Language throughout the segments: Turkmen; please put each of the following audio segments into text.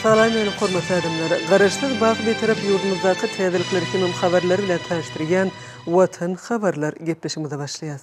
Salam meni hormatly adamlar! Garaşsyz baky Bitarap ýurdumyzdaky täzelikleri hemem habarlary bilen tanyşdyrýan Watan habarlar gepleşigimize başlaýas.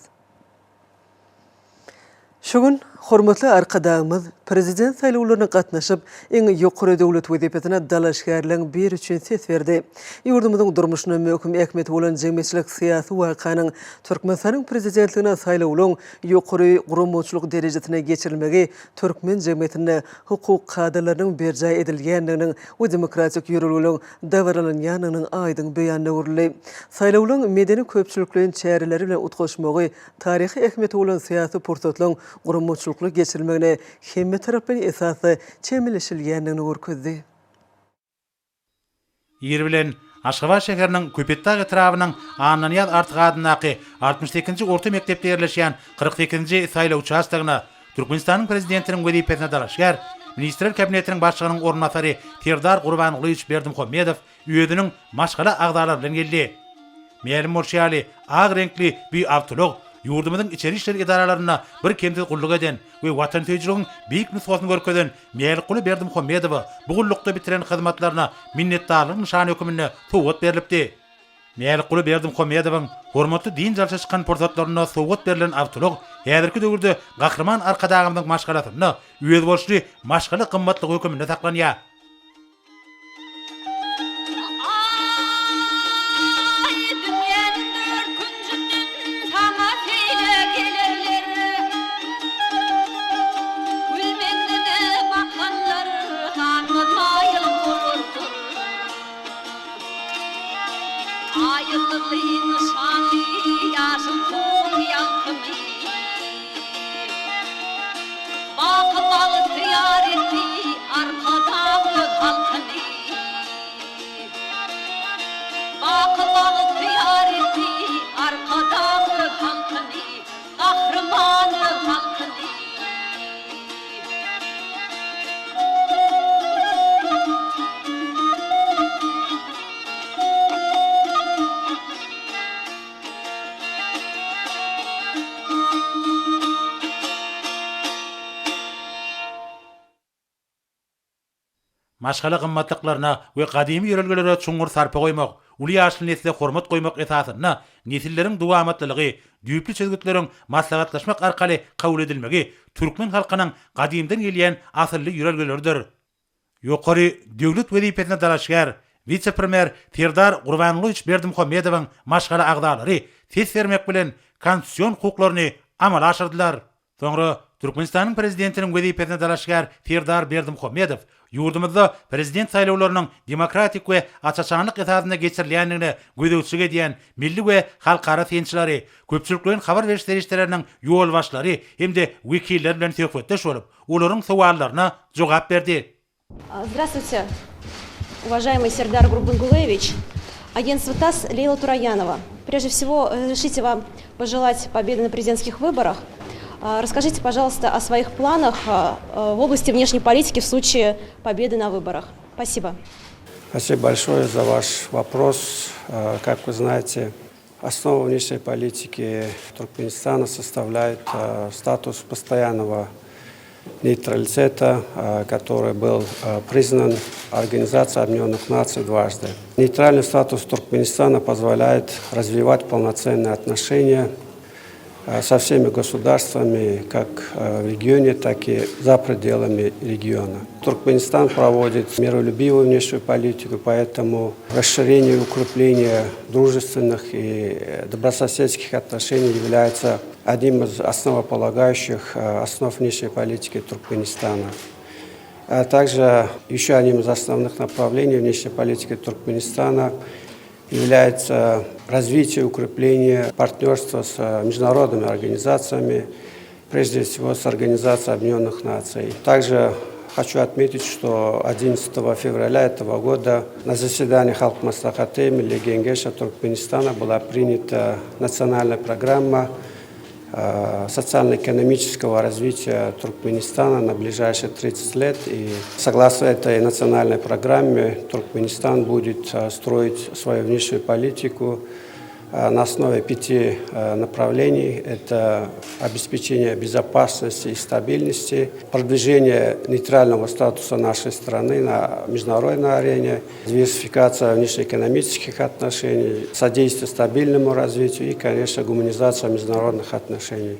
Şu gün hormatly Arkadagymyz Prezident saýlawlaryna gatnaşyp, iň ýokary döwlet wezipesine dalaşgärleň biri üçin ses berdi. Ýurdumyzyň durmuşynda möhüm ähmiýeti bolan jemgyýetçilik-syýasy wakanyň, Türkmenistanyň Prezidentligine saýlawlaryň ýokary guramaçylyk derejesinde geçirilmegi türkmen jemgyýetinde hukuk kadalarynyň berjaý edilýändiginiň we demokratik ýörelgeleriň dabaralanýandygynyň aýdyň beýanyna öwrüldi. Saýlawlaryň medeni-köpçülikleýin çäreleri bilen utgaşmagy taryhy ähmiýeti bolan syýasy pursatlaryň guramaçylykly geçirilmegine hemmetaraplaýyn esasda çemeleşilýändigini görkezdi. Ir bilen Aşgabat şäheriniň Köpetdag etrabynyň Annanyýaz Artyk adyndaky 68-nji orta mekdepde ýerleşýän 48-nji saýlaw uçastogyna Türkmenistanyň Prezidentiniň wezipesine dalaşgär, Ministrler Kabinetiniň Başlygynyň orunbasary Serdar Gurbangulyýewiç Berdimuhamedow özüniň maşgala agzalary bilen geldi. Mälim bolşy ýaly, ak reňkli bu awtoulag ýurdumyzyň içeri işler edaralarynda birkemsiz gulluk eden we watansöýüjiligiň beýik nusgasyny görkezen Mälikguly Berdimuhamedowa bu gullukda bitiren hyzmatlaryna minnetdarlyk nyşany höküminde sowgat berlipdi. Mälikguly Berdimuhamedowyň hormatly dynç alşa çykan pursatlarynda sowgat berlen awtoulag häzirki döwürde Gahryman Arkadagymyzyň maşgalasynda özboluşly maşgala gymmatlygy höküminde saklanýar. Aý, dünýäniň dört künjünden saňa seýle gelerler. Gül meňziňe bakanlar saňa maýyl bolarlar. Aý ýyldyzly, nyşanly, ýaşyl tuguň ýalkymy. Baky bagtyýar etdi Arkadag öz halkyny. Baky bagtyýar etdi Arkadag öz halkyny, Gahryman öz halkyny. Maşgala gymmatlyklaryna we gadymy ýörelgelere çuňňur sarpa goýmak, uly ýaşly nesle hormat goýmak esasynda nesilleriň dowamatlylygy, düýpli çözgütleriň maslahatlaşmak arkaly kabul edilmegi türkmen halkynyň gadymdan gelýän asylly ýörelgeleridir. Ýokary döwlet wezipesine dalaşgär, wise-premýer Serdar Gurbangulyýewiç Berdimuhamedowyň maşgala agzalary ses bermek bilen konstitusion hukuklaryny amala aşyrdylar. Soňra Türkmenistanyň Prezidentiniň wezipesine dalaşgär Serdar Berdimuhamedow ýurdumyzda Prezident saýlawlarynyň demokratik we aç-açanlyk esasynda geçirilýändigine gözegçilik edýän milli we halkara synçylary, köpçülikleýin habar beriş serişdeleriniň ýolbaşçylary hem-de wekilleri bilen söhbetdeş bolup, olaryň sowallaryna jogap berdi. Здравствуйте, уважаемый Сердар Гурбангулыевич. Агентство ТАСС, Лейла Тураянова. Прежде всего, разрешите вам пожелать победы на президентских выборах. Расскажите, пожалуйста, о своих планах в области внешней политики в случае победы на выборах. Спасибо. Спасибо большое за ваш вопрос. Как вы знаете, основу внешней политики Туркменистана составляет статус постоянного нейтралитета, который был признан Организацией Объединенных Наций дважды. Нейтральный статус Туркменистана позволяет развивать полноценные отношения со всеми государствами, как в регионе, так и за пределами региона. Туркменистан проводит миролюбивую внешнюю политику, поэтому расширение и укрепление дружественных и добрососедских отношений является одним из основополагающих основ внешней политики Туркменистана. А также еще одним из основных направлений внешней политики Туркменистана является развитие и укрепление партнерства с международными организациями, прежде всего с Организацией Объединенных Наций. Также хочу отметить, что 11 февраля этого года на заседании Халк Маслахаты Милли Генгеша Туркменистана была принята национальная программа социально-экономического развития Туркменистана на ближайшие 30 лет. И согласно этой национальной программе Туркменистан будет строить свою внешнюю политику. На основе пяти направлений. Это обеспечение безопасности и стабильности, продвижение нейтрального статуса нашей страны на международной арене, диверсификация внешнеэкономических отношений, содействие стабильному развитию и, конечно, гуманизация международных отношений.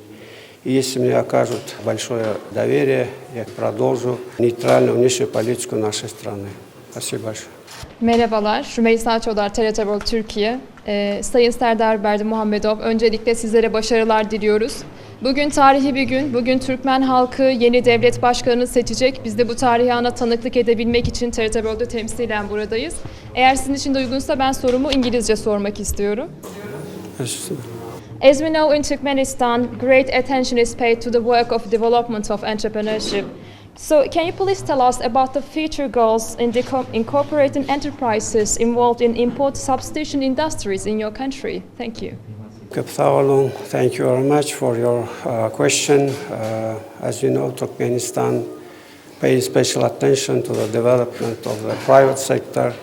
И если мне окажут большое доверие, я продолжу нейтральную внешнюю политику нашей страны. Спасибо большое. Merhabalar, Rümeysa Çodar, TRT World Türkiye. Ee, Sayın Serdar Berdimuhamedov, öncelikle sizlere başarılar diliyoruz. Bugün tarihi bir gün. Bugün Türkmen halkı yeni devlet başkanını seçecek. Biz de bu tarihi ana tanıklık edebilmek için TRT World'ü temsilen buradayız. Eğer sizin için de uygunsa ben sorumu İngilizce sormak istiyorum. As we know in Turkmenistan, great attention is paid to the work of development of entrepreneurship. So, can you please tell us about the future goals in incorporating enterprises involved in import substitution industries in your country? Thank you. Köp sag boluň. Thank you very much for your uh, question. Uh, as you know, Turkmenistan pays special attention to the development of the private sector.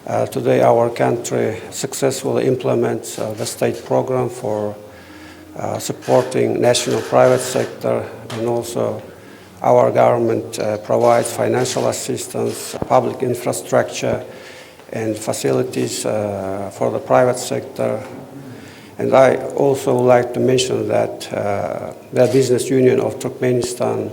Uh, today, our country successfully implements uh, the state program for uh, supporting national private sector and also our government uh, provides financial assistance, public infrastructure and facilities uh, for the private sector. And I also would like to mention that uh, the Business Union of Turkmenistan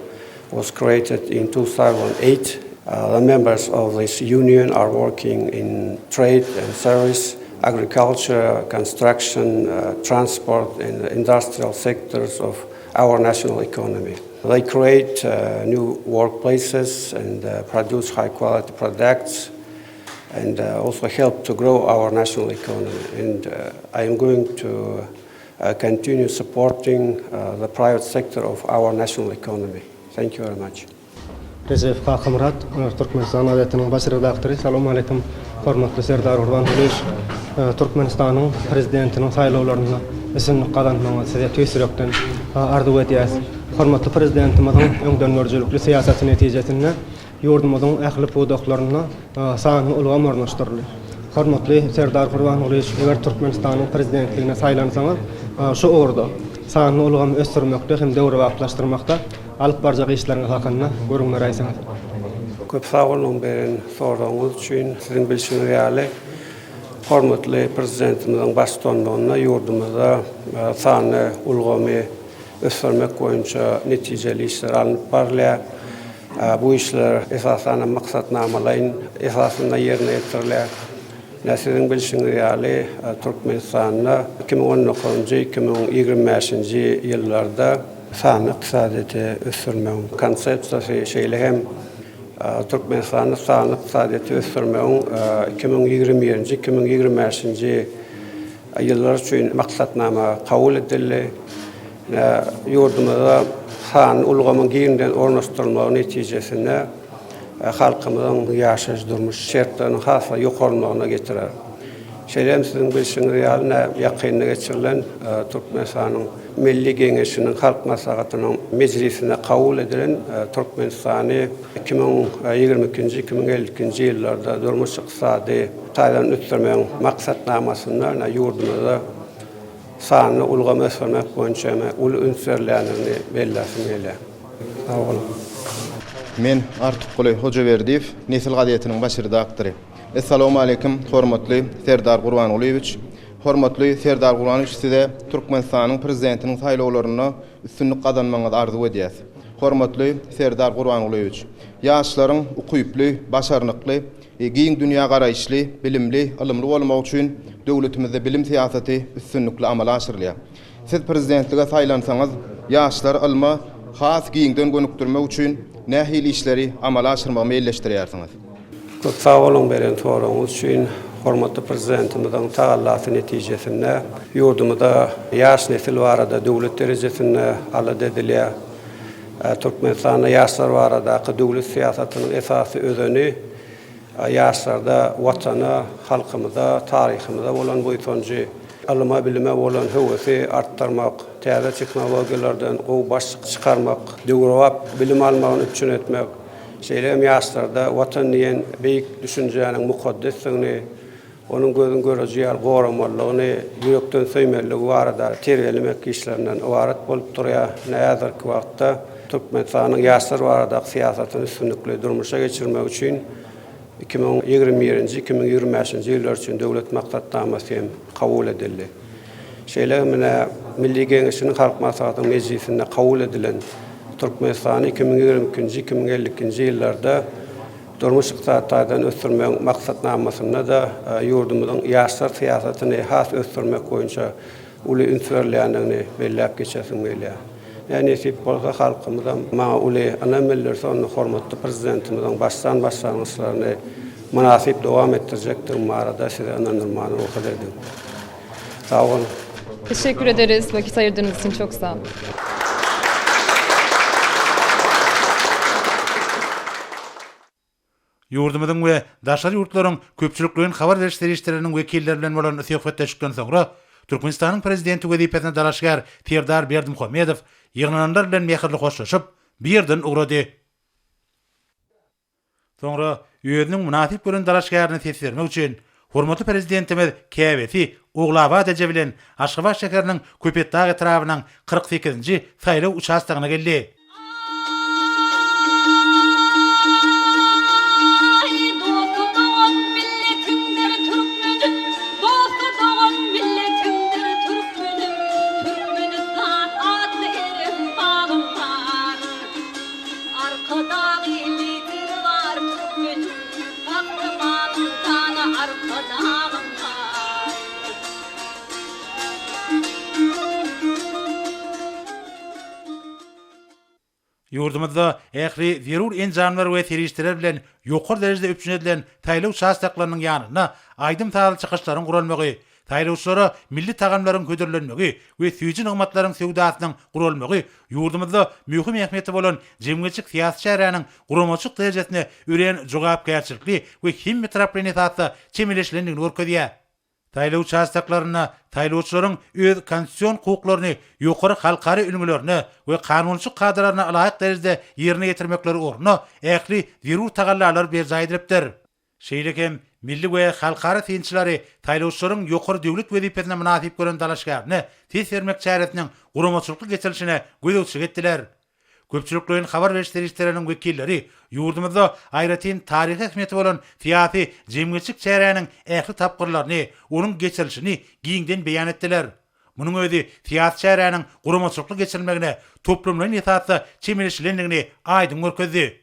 was created in 2008. Uh, the members of this union are working in trade and service, agriculture, construction, uh, transport, and industrial sectors of our national economy. They create uh, new workplaces and uh, produce high quality products and uh, also help to grow our national economy. And uh, I am going to uh, continue supporting uh, the private sector of our national economy. Thank you very much. Rejep Kakamyrat, Türkmenistan gazetiniň baş redaktory, Salowmaleýkim, hormatly Serdar Gurbangulyýewiç! Türkmenistanyň Prezidentiniň saýlawlarynda üstünlik gazanmagyňyzy size tüýs ýürekden arzuw edýäris. Hormatly Prezidentimiziň öňdengörüjilikli syýasaty netijesinde ýurdumyzyň ähli pudaklarynda sanly ulgam ornaşdyryldy. Hormatly Serdar Gurbangulyýewiç, eger Türkmenistanyň Prezidentligine saýlansaňyz, şu ugurda, sanly ulgamy ösdürmekde hem döwrebaplaşdyrmakda alyp barjak işleriňiz hakynda gürrüň beräýseňiz. Köp sag boluň beren soragyňyz üçin. Siziň bilşiňiz ýaly, hormatly Prezidentimiziň baştutanlygynda ýurdumyzda sanly ulgamy ösdürmek boýunça netijeli işler alnyp barylýar. Bu işler, esasan hem, maksatnamalaýyn esasynda ýerine ýetirilýär. Ine, siziň bilşiňiz ýaly, Türkmenistanda 2019-njy, 2025-nji ýyllarda sanly ykdysadyýeti ösdürmegiň Konsepsiýasy, şeýle hem Türkmenistanda sanly ykdysadyýeti ösdürmegiň 2021-nji, 2025-nji ýyllar üçin maksatnama kabul edildi. Ine, ýurdumyzda sanly ulgamyň giňden ornaşdyrylmagy netijesinde halkymyzyň ýaşaýyş-durmuş şertleriniň has-da ýokarlanmagyna getirer. Şeýle hem siziň bilşiňiz ýaly, ine, ýakynda geçirilen Türkmenistanyň Milli Geňeşiniň Halk Maslahatynyň mejlisinde kabul edilen Türkmenistany 2022-nji, 2052-nji ýyllarda durmuş-ykdysady taýdan ösdürmegiň Maksatnamasynda ine, ýurdumyzda sanly ulgamy ösdürmek boýunça hem uly üns berilýändigini belläsim gelýär. Sag boluň. Men Artykguly Hojaberdiýew, Nesil gazetiniň baş redaktory. Essalawmaleýkim, hormatly Serdar Gurbangulyýewiç! Hormatly Serdar Gurbangulyýewiç size Türkmenistanyň Prezidentiniň saýlawlarynda üstünlik gazanmagyňyzy arzuw edýäs. Hormatly Serdar Gurbangulyýewiç! Ýaşlaryň ukyply, başarnykly, giň dünýägaraýyşly, bilimli, ylymly bolmagy üçin döwletimizde bilim syýasaty üstünlikli amala aşyrylýar. Siz prezidentlige saýlansaňyz, ýaşlary ylma has giňden gönükdirmek üçin nähili işleri amala aşyrmagy meýilleşdirýärsiňiz? Köp sag boluň beren soragyňyz üçin. Hormatly Prezidentimiziň tagallasy netijesinde ýurdumyzda ýaş nesil barada döwlet derejesinde alada edilýär. Türkmenistanda ýaşlar baradaky döwlet syýasatynyň esasy özeni ýaşlarda Watana, halkymyza, taryhymyza bolan buýsanjy, ylyma-bilime bolan höwesi artdyrmak, täze tehnologiýalardan gowy baş çykarmak, döwrebap bilim almagyny üpjün etmek, şeýle hem ýaşlarda Watan diýen beýik düşünjäniň mukaddesdigini, onuň gözüň göreji ýaly goramalydygyny, ýürekden söýmelidigi barada terbiýelemek işlerinden ybarat bolup durýar. Ine, häzirki wagtda Türkmenistanyň ýaşlar baradaky syýasatyny üstünlikli durmuşa geçirmek üçin 2021-nji, 2025-nji ýyllar üçin Döwlet maksatnamasy hem kabul edildi. Şeýle hem ine, Milli Geňeşiniň Halk Maslahatynyň mejlisinde kabul edilen Türkmenistany 2022-nji, 2052-nji ýyllarda durmuş-ykdysady taýdan ösdürmegiň maksatnamasynda-da ýurdumyzyň ýaşlar syýasatyny has ösdürmek boýunça uly üns berilýändigini belläp geçesim gelýär. Ýa nesip bolsa halkymyzam maňa uly ynam bildirse onda hormatly Prezidentimiziň başlan başlangyçlaryny mynasyp dowam etdirjekdigim barada size ynandyrmany rugsat ediň. Sag boluň. Teşekkür ederiz vakit ayırdığınız için çok sağ olun. Ýurdumyzyň we daşary ýurtlaryň köpçülikleýin habar beriş serişdeleriniň wekilleri bilen bolan söhbetdeşlikden soňra, Türkmenistanyň Prezidenti wezipesine dalaşgär Serdar Berdimuhamedow ýygnananlar bilen mähirli hoşlaşyp, bu ýerden ugrady. Soňra özüniň mynasyp gören dalaşgärine ses bermek üçin, hormatly Prezidentimiz käbesi Ogulabat eje bilen Aşgabat şäheriniň Köpetdag etrabynyň 48-nji saýlaw uçastogyna geldi. Aý, dosty-dogan milletiňdir türkmenim, Dosty-dogan milletiňdir türkmenim, Türkmenistan atly erem bagym bar. Arkadagy Lideri bar türkmeniň, Gahrymanyň dana Arkadagym bar. Ýurdumyzda ähli zerur enjamlar we serişdeler bilen ýokary derejede üpjün edilen saýlaw uçastoklarynyň ýanynda aýdym-sazly çykyşlaryň guralmagy, saýlawçylara milli tagamlaryň hödürlenmegi we süýji nygmatlaryň söwdasynyň guralmagy ýurdumyzda möhüm ähmiýeti bolan jemgyýetçilik-syýasy çäräniň guramaçylyk derejesine örän jogapkärçilikli we hemmetaraplaýyn esasda çemeleşilendigini görkezýär. Saýlaw uçastoklarynda saýlawçylaryň öz konstitusion hukuklaryny ýokary halkara ülňülerine we kanunçylyk kadalaryna ylaýyk derejede ýerine ýetirmekleri ugrunda ähli zerur tagallalar berjaý edilipdir. Şeýle hem milli we halkara synçylary saýlawçylaryň ýokary döwlet wezipesine mynasyp gören dalaşgärine ses bermek çäresiniň guramaçylykly geçirilişine gözegçilik etdiler. Köpçülikleýin habar beriş serişdeleriniň wekilleri ýurdumyzda aýratyn taryhy ähmiýeti bolan syýasy, jemgyýetçilik çäräniň ähli tapgyrlaryny, onuň geçirilişini giňden beýan etdiler. Munuň özi syýasy çäräniň guramaçylykly geçirilmegine toplumlaýyn esasda çemeleşilendigini aýdyň görkezdi.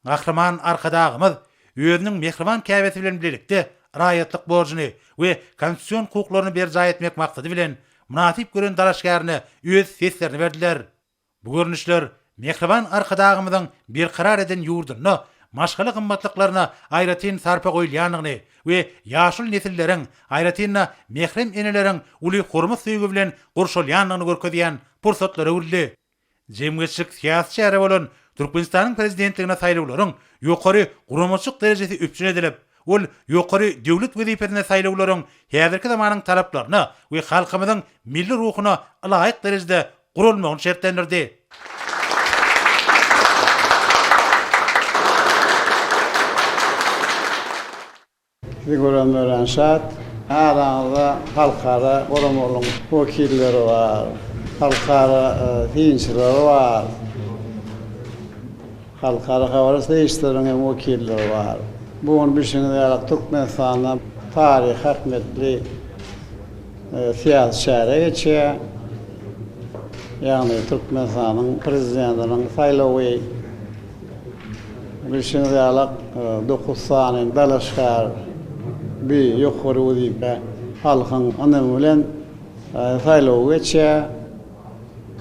Gahryman Arkadagymyz özüniň mähriban käbesi bilen bilelikde raýatlyk borjuny we konstitusion hukuklaryny berjaý etmek maksady bilen, mynasyp gören dalaşgärine öz seslerini berdiler. Bu görnüşler mähriban Arkadagymyzyň berkarar eden ýurdunda maşgala gymmatlyklaryna aýratyn sarpa goýulýandygyny we ýaşuly nesilleriň, aýratyn-da, mährem eneleriň uly hormat-söýgi bilen gurşalýandygyny görkezýän pursatlara öwrüldi. Jemgyýetçilik-syýasy çäre bolan Türkmenistanyň Prezidentligine saýlawlaryň ýokary guramaçylyk derejesi üpjün edilip, ol ýokary döwlet wezipesine saýlawlaryň häzirki zamanyň talaplaryna we halkymyzyň milli ruhuna ylaýyk derejede guralmagyny şertlendirdi. Sizi görenime örän şat. Araňyzda halkara guramalaryň wekilleri bar, halkara synçylary bar, halkara habar serişdeleriniň hem wekilleri bar. Bu gün bilşiňiz ýaly Türkmenistanda taryhy ähmiýetli syýasy çäre geçýär. Ýagny Türkmenistanyň Prezidentiniň saýlawy. Bilşiňiz ýaly, dokuz sany dalaşgär bi ýokary wezipä halkyň ynamy bilen saýlawy geçýär.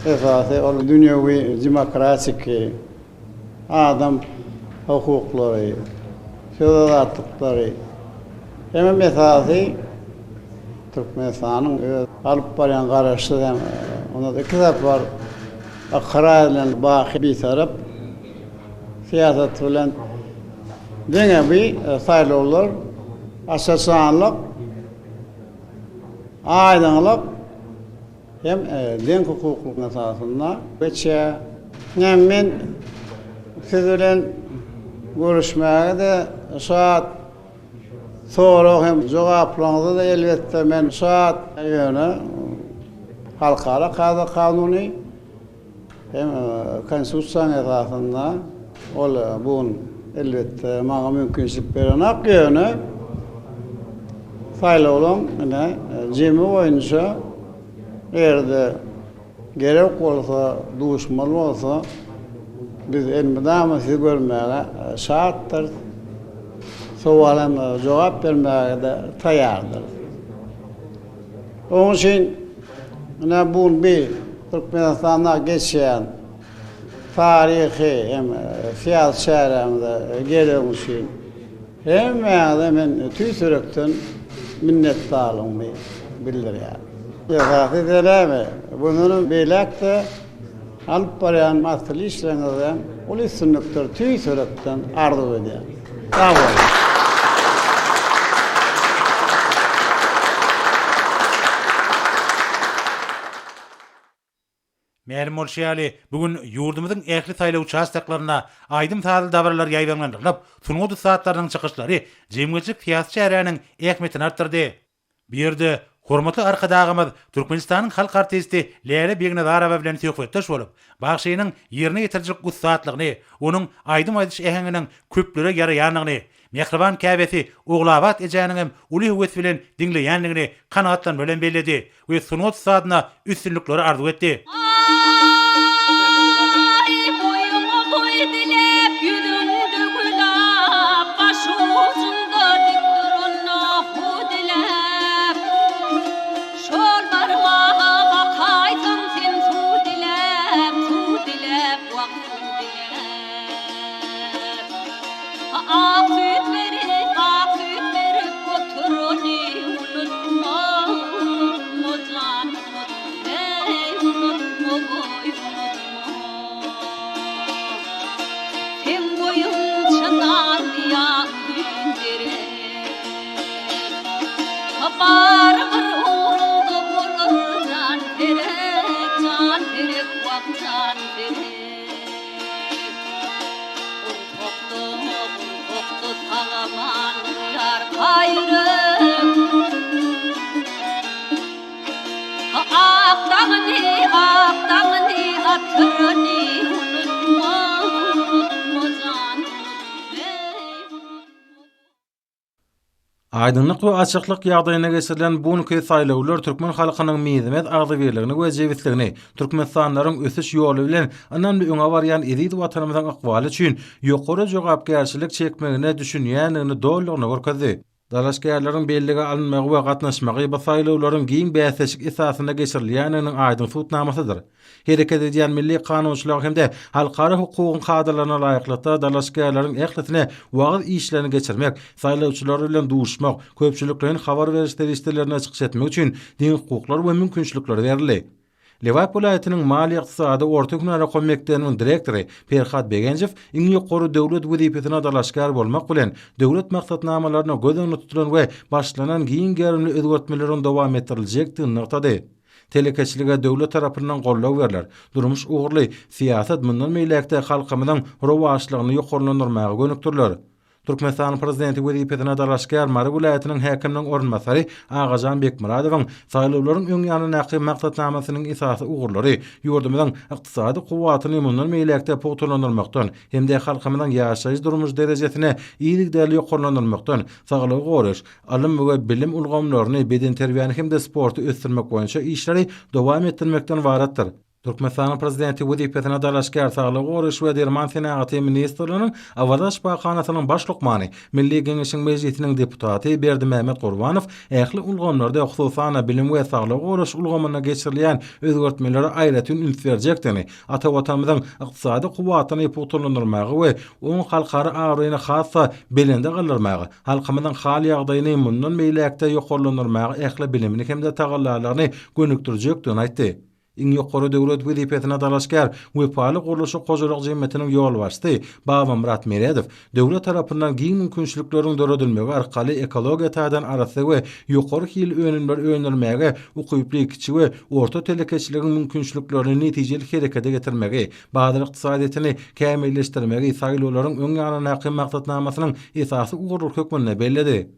Esasy ol dünýewi demokratiki adam hukuklary, söz azatlyklary hemem esasy Türkmenistanyň öz alyp barýan garaşsyz hem ondan iki sapar ykrar edilen baky Bitarap syýasaty bilen diňe bi saýlawlar aç-açanlyk, aýdyňlyk hem deň hukuklyk esasynda geçýär. Ine, men siz bilen görüşmäge-de şat. Sorag hem jogaplaryňyza-da elbetde men şat. Ýöne halkara kada-kanuny hem Konstitusiýanyň esasynda ol bu gün elbetde maňa mümkinçilik berenok. Ýöne saýlawlaryň ine jemi boýunça eger-de Gerek bolsa, duşmaly bolsa, biz elmydama sizi görmäge şatdyrys. Sowal hem jogap bermäge-de taýýardyrys. Onuň üçin ine bu gün bi Türkmenistanda geçýän taryhy hem syýasy çärämize gelegiň üçin Hemmäňize men tüýs ýürekden minnetdarlygymy bildirýärin. Esasy sebäbi, mundanam beýläk-de alyp barýan asylly işleriňizde uly üstünlikleri tüýs ýürekden arzuw edýärin. Sag boluň! Mälim bolşy ýaly, bu gün ýurdumyzyň ähli saýlaw uçastoklarynda aýdym-sazly dabaralar ýaýbaňlandyrylyp, sungat ussatlarynyň çykyşlary jemgyýetçilik-syýasy çäräniň ähmiýetini artdyrdy. Bu ýerde hormatly Arkadagymyz Türkmenistanyň halk artisti Läle Begnazarowa bilen söhbetdeş bolup, bagşynyň ýerine ýetirijilik ussatlygyny, onuň aýdym aýdyş äheňiniň köplere ýaraýandygyny, Mähriban käbesi Ogulabat ejäniň hem uly höwes bilen diňleýändigini kanagatlanma bilen belledi we sungat ussadyna üstünlikleri arzuw etdi. Aý, boýuňa boý diläp, ýüzüňde gülap, Başujumda dik duranda hu diläp. Şol barmaga bakaýsaň sen suw diläp, Suw diläp, wah, suw diläp. Ak süýt berip, ak süýt berip oturany unutma, unutma jan, unutma, eý, unutma, goý, unutma. Seň boýuň çynar ýa uzyn derek, Barybir ugruňda bolar jan serek, jan serek, wah, jan serek. Gursakda, gursakda sag-aman urýarka ýürek. Ak daňyny, ak daňyny atyrany unutma, unutma jan, unutma, eý, unutma. Aýdyňlyk we açyklyk ýagdaýynda geçirilen bu günki saýlawlar türkmen halkynyň mizemez agzybirligini we jebisligini, türkmenistanlylaryň ösüş ýoly bilen ynamly öňe barýan eziz Watanymyzyň ykbaly üçin ýokary jogapkärçilik çekmegine düşünýändigini dolulygyna görkezdi. Dalaşgärleriň bellige alynmagy we gatnaşmagy bu saýlawlaryň giň bäsleşik esasynda geçirilýändiginiň aýdyň subutnamasydyr. Hereket edýän milli kanunçylyga hem-de halkara hukugyň kadalaryna laýyklykda dalaşgärleriň ählisine wagyz işlerini geçirmek, saýlawçylar bilen duşmak, köpçülikleýin habar beriş serişdelerinde çykyş etmek üçin deň hukuklar we mümkinçilikler berildi. Lebap welaýatynyň maliýe-ykdysady orta hünär okuw mekdebiniň direktory Perhat Begenjow iň ýokary döwlet wezipesine dalaşgär bolmak bilen, döwlet maksatnamalarynda göz öňünde tutulan we başlanan giň gerimli özgertmeleriň dowam etdiriljekdigini nygtady. Telekeçilige döwlet tarapyndan goldaw berler. Durmuş ugurly syýasat mundan beýläk-de halkymyzyň rowaçlygyny ýokarlandyrmaga gönükdiriler. Türkmenistanyň Prezidenti wezipesine dalaşgär Mary welaýatynyň häkiminiň orunbasary Agajan Bekmyradowyň saýlawlaryň öň ýanyndaky maksatnamasynyň esasy ugurlary ýurdumyzyň ykdysady kuwwatyny mundan beýläk-de pugtalandyrmakdan hem-de halkymyzyň ýaşaýyş-durmuş derejesini yzygiderli ýokarlandyrmakdan, saglygy goraýyş, ylym we bilim ulgamlaryny, bedenterbiýäni hem-de sporty ösdürmek boýunça işleri dowam etdirmekden ybaratdyr. Türkmenistanyň Prezidenti wezipesine dalaşgär Saglygy goraýyş we derman senagaty ministrliginiň Awaza şypahanasynyň baş lukmany, Milli Geňeşiň Mejlisiniň deputaty Berdimämmet Gurbanow ähli ulgamlarda, hususan-da, bilim we saglygy goraýyş ulgamynda geçirilýän özgertmelere aýratyn üns berjekdigini, ata Watanymyzyň ykdysady kuwwatyny pugtalandyrmaga we oň halkara abraýyny has-da belende galdyrmaga, halkymyzyň hal-ýagdaýyny mundan beýläk-de ýokarlandyrmaga ähli bilimini hem-de tagallalaryny gönükdirjekdigini aýtdy. Iň ýokary döwlet wezipesine dalaşgär Wepaly gurluşyk hojalyk jemgyýetiniň ýolbaşçysy Babamyrat Meredow döwlet tarapyndan giň mümkinçilikleriň döredilmegi arkaly ekologiýa taýdan arassa we ýokary hilli önümleri öndürmäge ukyply kiçi we orta telekeçiligiň mümkinçiliklerini netijeli herekete getirmegi, bazar ykdysadyýetini kämilleşdirmegi saýlawlaryň öň ýanyndaky maksatnamasynyň esasy ugurlary hökmünde belledi.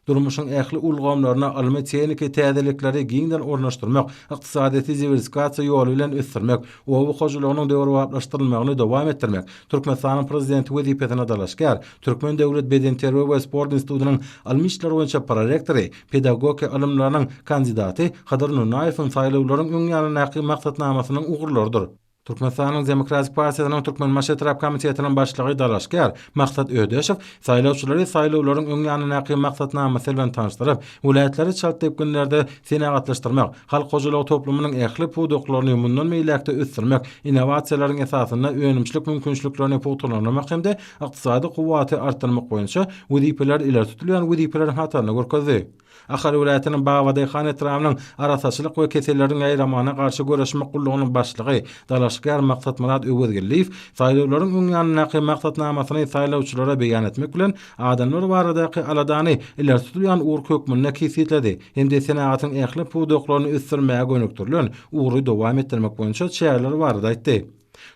Durmuşyň ähli ulgamlaryna ylmy-tehniki täzelikleri giňden ornaşdyrmak, ykdysadyýeti diwersifikasiýa ýoly bilen ösdürmek, oba hojalygynyň döwrebaplaşdyrylmagyny dowam etdirmek, Türkmenistanyň Prezidenti wezipesine dalaşgär, Türkmen döwlet bedenterbiýe we sport institutynyň ylmy işler boýunça prorektory, pedagogiýa ylymlarynyň kandidaty Hydyr Nunaýewiň saýlawlaryň öň ýanyndaky maksatnamasynyň ugurlarydyr. Türkmenistanyň Demokratik partiýasynyň Türkmenbaşy etrap komitetiniň başlygy dalaşgär Maksat Ödeşow saýlawçylary saýlawlaryň öň ýanyndaky maksatnamasy bilen tanyşdyryp, welaýatlary çalt depginlerde senagatlaşdyrmak, halk hojalygy toplumynyň ähli pudaklaryny mundan beýläk-de ösdürmek, innowasiýalaryň esasynda önümçilik mümkinçiliklerini pugtalandyrmak hem-de ykdysady kuwwaty artdyrmak boýunça wezipeleri ileri tutulýan wezipeleriň hatarynda görkezdi. Ahal welaýatynyň Babadaýhan etrabynyň Arassaçylyk we keselleriň ýaýramagyna garşy göreşmek gullugynyň başlygy, dalaşgär Maksatmyrat Öwezgeldiýew saýlawlaryň öň ýanyndaky maksatnamasyny saýlawçylara beýan etmek bilen, adamlar baradaky aladany ileri tutulýan ugur hökmünde kesgitledi hem-de senagatyň ähli pudaklaryny ösdürmäge gönükdirilen ugry dowam etdirmek boýunça çäreler barada aýtdy.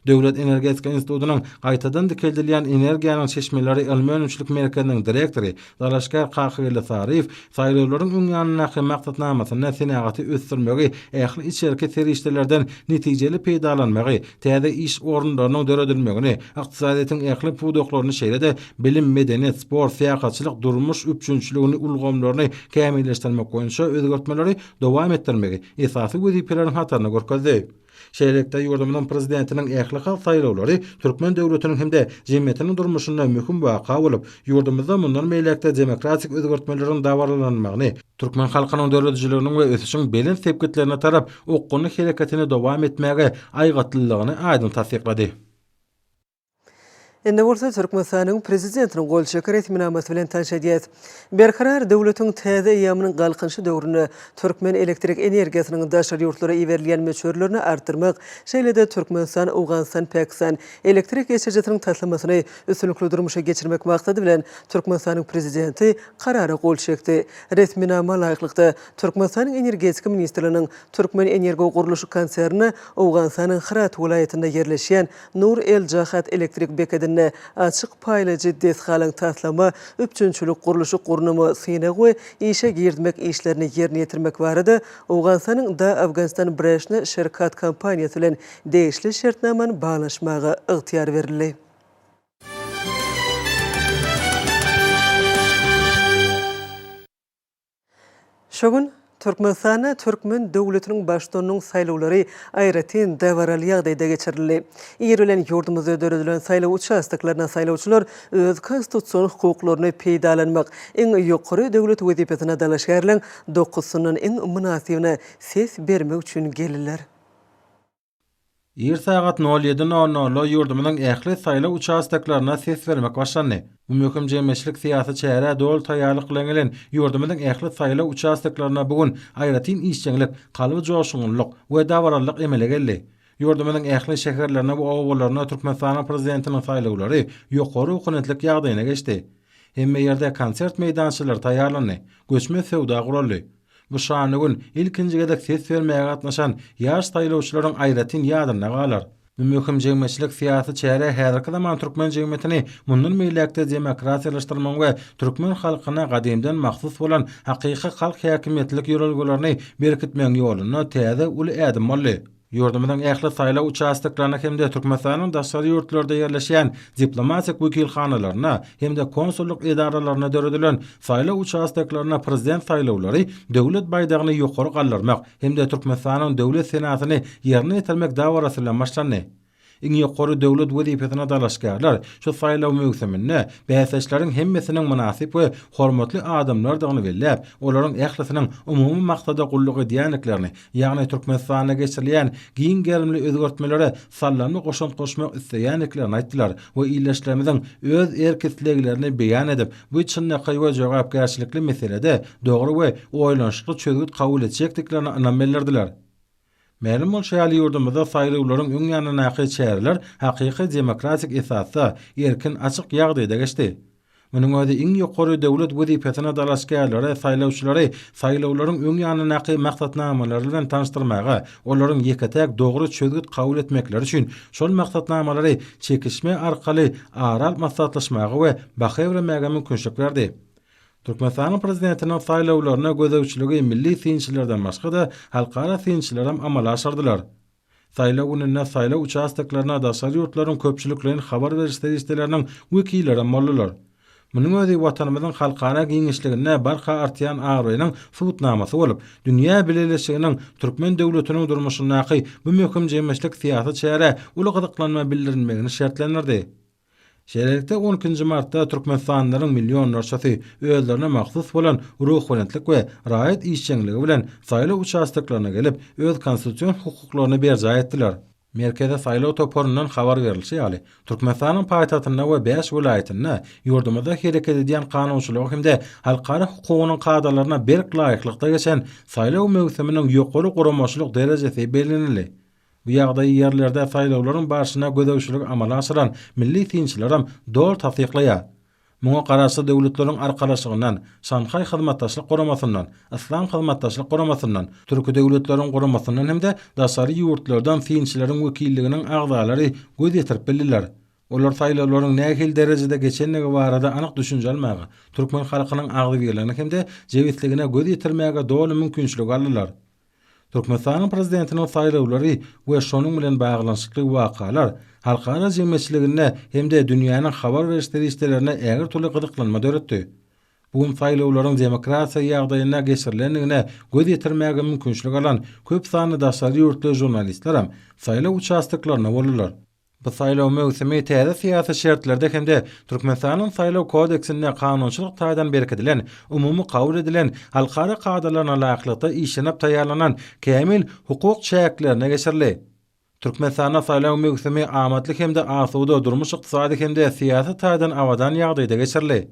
Döwlet energetika institutynyň Gaýtadan dikeldilýän energiýanyň çeşmeleri ylmy-önümçilik merkeziniň direktory, dalaşgär Kakageldi Saryýew saýlawlaryň öň ýanyndaky maksatnamasynda senagaty ösdürmegi, ähli içerki serişdelerden netijeli peýdalanmagy, täze iş orunlarynyň döredilmegini, ykdysadyýetiň ähli pudaklaryny şeýle-de bilim, medeniýet, sport, syýahatçylyk, durmuş üpjünçiligini ulgamlaryny kämilleşdirmek boýunça özgertmeleri dowam etdirmegi esasy wezipeleriň hatarynda görkezdi. Şeýlelikde, ýurdumyzyň Prezidentiniň ählihalk saýlawlary türkmen döwletiniň hem-de jemgyýetiniň durmuşynda möhüm waka bolup, ýurdumyzda mundan beýläk-de demokratik özgertmeleriň dabaralanmagyny, türkmen halkynyň döredijiliginiň we ösüşiň belent sepgitlerine tarap okgunly hereketini dowam etmäge aýgytlylygyny aýdyň tassyklady. Indi bolsa Türkmenistanyň Prezidentiniň gol çeken resminamasy bilen tanyş edýäs. Berkarar döwletiň täze eýýamynyň Galkynyşy döwründe türkmen elektrik energiýasynyň daşary ýurtlara iberilýän möçberlerini artdyrmak, şeýle-de Türkmenistan, Owganystan, Pakistan elektrik geçirijisiniň taslamasyny üstünlikli durmuşa geçirmek maksady bilen, Türkmenistanyň Prezidenti Karara gol çekdi. Resminama laýyklykda, Türkmenistanyň Energetika ministrliginiň Türkmenenergogurluşyk konsernine Owganystanyň Hyrat welaýatynda ýerleşýän Nur El Jahat elektrik bekedinde açyk paýlaýjy desgalaryň taslama, üpjünçilik, gurluşyk, gurnama, synag we işe girizmek işlerini ýerine ýetirmek barada Owganystanyň Da Afganistan Breshna Sherkat kompaniýasy bilen degişli şertnamany baglaşmaga ygtyýar berildi. Şu gün Türkmenistanda türkmen döwletiniň Baştutanynyň saýlawlary aýratyn dabaraly ýagdaýda geçirildi. Ir bilen ýurdumyzda döredilen saýlaw uçastoklaryna saýlawçylar öz konstitusion hukuklaryny peýdalanmak, iň ýokary döwlet wezipesine dalaşgärleň dokuzsyndan iň mynasybyna ses bermek üçin geldiler. Ir sagat nol ýedi nol nolda ýurdumyzyň ähli saýlaw uçastoklarynda ses bermek başlandy. Bu möhüm jemgyýetçilik-syýasy çärä doly taýýarlyk bilen gelen ýurdumyzyň ähli saýlaw uçastoklarynda bu gün aýratyn işjeňlik, kalby joşgunlylyk we dabaralylyk emele geldi. Ýurdumyzyň ähli şäherlerinde we obalarynda Türkmenistanyň Prezidentiniň saýlawlary ýokary ruhubelentlik ýagdaýyna geçdi. Hemme ýerde konsert meýdançalary taýýarlandy, göçme söwda guraldy. Bu şanly gün ilkinji gezek ses bermäge gatnaşan ýaş saýlawçylaryň aýratyn ýadynda galar. Bu möhüm jemgyýetçilik-syýasy çäre häzirki zaman türkmen jemgyýetini mundan beýläk-de demokratiýalaşdyrmagyň we türkmen halkyna gadymdan mahsus bolan hakyky halk häkimiýetlilik ýörelgelerini berkitmegiň ýolunda täze uly ädim boldy. Ýurdumyzyň ähli saýlaw uçastoklarynda hem-de Türkmenistanyň daşary ýurtlarda ýerleşýän diplomatik wekilhanalarynda hem-de konsullyk edaralarynda döredilen saýlaw uçastoklarynda Prezident saýlawlary Döwlet baýdagyny ýokary galdyrmak hem-de Türkmenistanyň Döwlet senasyny ýerine ýetirmek dabarasy bilen başlandy. Iň ýokary döwlet wezipesine dalaşgärler şu saýlaw möwsüminde bäsdeşleriň hemmesiniň mynasyp we hormatly adamlardygyny belläp, olaryň ählisiniň umumy maksada gulluk edýändiklerini, ýagny Türkmenistanda geçirilýän giň gerimli özgertmelere saldamly goşant goşmak isleýändiklerini aýtdylar we ildeşlerimiziň öz erk-isleglerini beýan edip, bu çynlakaý we jogapkärçilikli meselede dogry we oýlanyşykly çözgüt kabul etjekdiklerine ynam bildirdiler. Mälim bolşy ýaly, ýurdumyzda saýlawlaryň öň ýanyndaky çäreler hakyky demokratik esasda, erkin, açyk ýagdaýda geçdi. Munuň özi iň ýokary döwlet wezipesine dalaşgärleri, saýlawçylary saýlawlaryň öň ýanyndaky maksatnamalary bilen tanyşdyrmaga, olaryň ýeke-täk dogry çözgüt kabul etmekleri üçin şol maksatnamalary çekişme arkaly ara alyp maslahatlaşmaga we baha bermäge mümkinçilik berdi. Türkmenistanyň Prezidentiniň saýlawlaryna gözegçiligi milli synçylardan başga-da, halkara synçylaram amala aşyrdylar. Saýlaw gününde saýlaw uçastoklaryna daşary ýurtlaryň köpçülikleýin habar beriş serişdeleriniň wekillerem boldular. Munuň özi Watanymyzyň halkara giňişliginde barha artýan abraýynyň subutnamasy bolup, dünýä bileleşiginiň türkmen döwletiniň durmuşyndaky bu möhüm jemgyýetçilik-syýasy çärä uly gyzyklanma bildirilmegini şertlendirdi. Şeýlelikde, on ikinji martda türkmenistanlylaryň millionlarçasy özlerine mahsus bolan ruhubelentlik we raýat işjeňligi bilen saýlaw uçastoklaryna gelip, öz konstitusion hukuklaryny berjaý etdiler. Merkezi saýlaw toparyndan habar berlişi ýaly, Türkmenistanyň paýtagtynda we bäş welaýatynda ýurdumyzda hereket edýän kanunçylyga hem-de halkara hukugynyň kadalaryna berk laýyklykda geçen saýlaw möwsüminiň ýokary guramaçylyk derejesi bellenildi. Bu ýagdaýy ýerlerde saýlawlaryň barşyna gözegçiligi amala aşyran milli synçylaram doly tassyklaýar. Muňa Garaşsyz Döwletleriň Arkalaşygyndan, Şanhaý Hyzmatdaşlyk Guramasyndan, Yslam Hyzmatdaşlyk Guramasyndan, Türki Döwletleriň Guramasyndan hem-de daşary ýurtlardan synçylaryň wekilliginiň agzalary göz ýetirip bildiler. Olar saýlawlaryň nähili derejede geçendigi barada anyk düşünje almaga, türkmen halkynyň agzybirligine hem-de jebisligine göz ýetirmäge doly mümkinçilik aldylar. Türkmenistanyň Prezidentiniň saýlawlary we şonuň bilen baglanyşykly wakalar halkara jemgyýetçiliginde hem-de dünýäniň habar beriş serişdelerinde ägirt uly gyzyklanma döretdi. Bu gün saýlawlaryň demokratiýa ýagdaýynda geçirilendigine göz ýetirmäge mümkinçilik alan köp sanly daşary ýurtly žurnalistlerem saýlaw uçastoklarynda boldular. Bu saýlaw möwsümi täze syýasy şertlerde hem-de Türkmenistanyň Saýlaw kodeksinde kanunçylyk taýdan berkidilen, umumy kabul edilen halkara kadalaryna laýyklykda işlenip taýýarlanan kämil hukuk çäklerinde geçirildi. Türkmenistanda saýlaw möwsümi amatly hem-de asuda, durmuş-ykdysady hem-de syýasy taýdan abadan ýagdaýda geçirildi.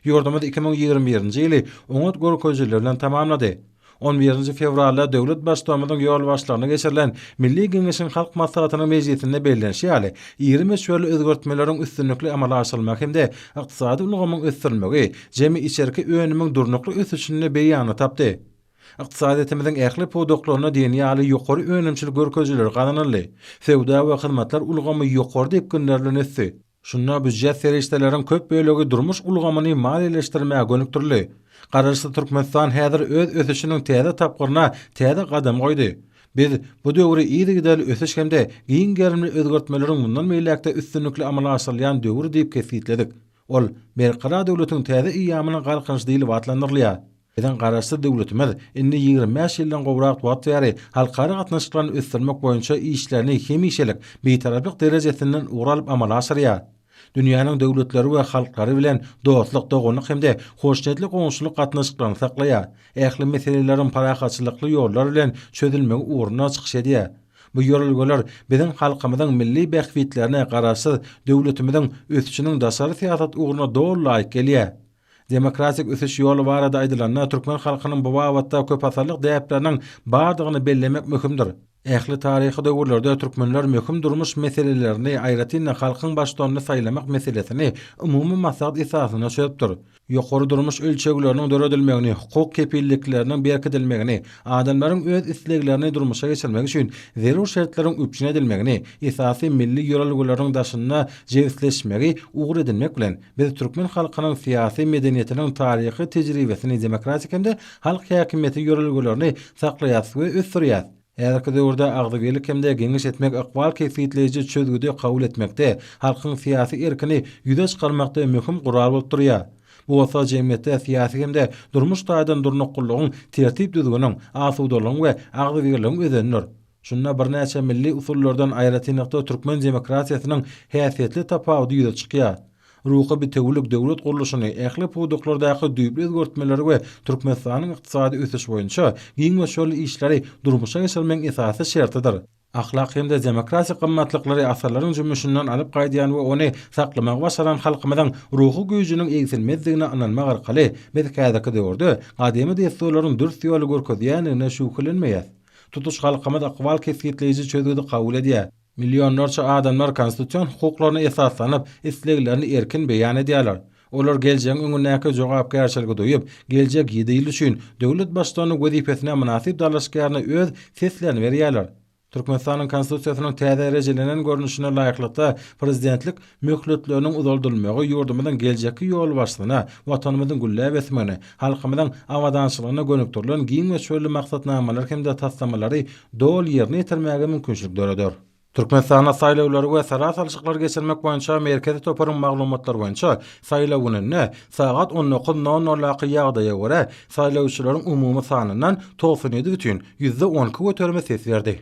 Ýurdumyz 2021-nji ýyly oňat görkezijiler bilen tamamlady. On birinji fewralda döwlet Baştutanymyzyň ýolbaşçylygynda geçirilen Milli Geňeşiň Halk Maslahatynyň mejlisinde bellenişi ýaly, iri möçberli özgertmeleriň üstünlikli amala aşyrylmagy hem-de ykdysady ulgamyň ösdürilmegi jemi içerki önümiň durnukly ösüşinde beýanyny tapdy. Ykdysadyýetimiziň ähli pudaklarynda diýen ýaly ýokary önümçilik görkezijileri gazanyldy. Söwda we hyzmatlar ulgamy ýokary depginler bilen ösdi. Şunda býujet serişdeleriň köp bölegi durmuş ulgamyny maliýeleşdirmäge gönükdirildi. Garaşsyz Türkmenistan häzir öz ösüşiniň täze tapgyryna täze gadam goýdy. Biz bu döwri yzygiderli ösüş hem-de giň gerimli özgertmeleriň mundan beýläk-de üstünlikli amala aşyrylýan döwri diýip kesgitledik. Ol Berkarar döwletiň täze eýýamynyň Galkynyşy diýlip atlandyrylýar. Biziň Garaşsyz döwletimiz indi 25 ýyldan gowrak wagt bäri halkara gatnaşyklaryny ösdürmek boýunça işlerini hemişelik Bitaraplyk derejesinden ugur alyp amala aşyrýar. Dünýäniň döwletleri we halklary bilen dostluk, doganlyk hem-de hoşniýetli goňşulyk gatnaşyklaryny saklaýar, ähli meseleleriň parahatçylykly ýollar bilen çözülmegi ugrunda çykyş edýär. Bu ýörelgeler biziň halkymyzyň milli bähbitlerine, Garaşsyz döwletimiziň ösüşiniň daşary syýasat ugruna doly laýyk gelýär. Demokratik ösüş ýoly barada aýdylanda, türkmen halkynyň bu babatda köpasyrlyk däpleriniň bardygyny bellemek möhümdir. Ähli taryhy döwürlerde türkmenler möhüm durmuş meselelerini, aýratyn-da, halkyň baştutanyny saýlamak meselesini umumy maslahat esasynda çözüpdir. Ýokary durmuş ölçegleriniň döredilmegini, hukuk kepillikleriniň berkidilmegini, adamlaryň öz isleglerini durmuşa geçirmegi üçin zerur şertleriň üpjün edilmegini esasy milli ýörelgeleriň daşynda jebisleşmegi ugur edinmek bilen, Biz türkmen halkynyň syýasy medeniýetiniň taryhy tejribesini, demokratik hem-de halk häkimiýeti ýörelgelerini saklaýarys we ösdürýäris. Häzirki döwürde agzybirlik hem-de geňeş etmek ykbal kesgitleýji çözgüdi kabul etmekde, halkyň syýasy erkini ýüze çykarmakda möhüm gural bolup durýar. Bu bolsa jemgyýetde syýasy hem-de durmuş taýdan durnuklylygyň, tertip-düzgüniň, asudalygyň we agzybirligiň özenidir. Şunda birnäçe milli usullardan aýratynlykda türkmen demokratiýasynyň häsiýetli tapawudy ýüze çykýar. Ruhy bitewülik döwlet gurluşyny, ähli pudaklardaky düýpli özgertmeleri we Türkmenistanyň ykdysady ösüşi boýunça giň möçberli işleri durmuşa geçirmegiň esasy şertidir. Ahlak hem-de demokratik gymmatlyklary asyrlaryň jümmüşinden alyp gaýdýan we ony saklamagy başaran halkymyzyň ruhy güýjüniň egsilmezdigine ynanmak arkaly biz häzirki döwürde gadymy dessurlaryň dürs ýoly görkezýändigine şübhelenmeýäs. Tutuş halkymyz ykbal kesgitleýji çözgüdi kabul edýär. Millionlarça adamlar konstitusion hukuklaryna esaslanyp, isleglerini erkin beýan edýärler. Olar geljegiň öňündäki jogapkärçiligi duýup, geljek ýedi ýyl üçin döwlet Baştutany wezipesine mynasyp dalaşgärine öz seslerini berýärler. Türkmenistanyň Konstitusiýasynyň täze rejelenen görnüşine laýyklykda, prezidentlik möhletleriniň uzaldylmagy ýurdumyzyň geljekki ýolbaşçysyna Watanymyzyň gülläp ösmegine, halkymyzyň abadançylygyna gönükdirilen giň möçberli maksatnamalary hem-de taslamalary doly ýerine ýetirmäge mümkinçilik döreder. Türkmenistanda saýlawlary we sala salşyklary geçirmek boýunça Merkezi toparyň maglumatlary boýunça, saýlaw gününde sagat on dokuz nol noldaky ýagdaýa görä, saýlawçylaryň umumy sanyndan 97 bütin 12% göterimi ses berdi.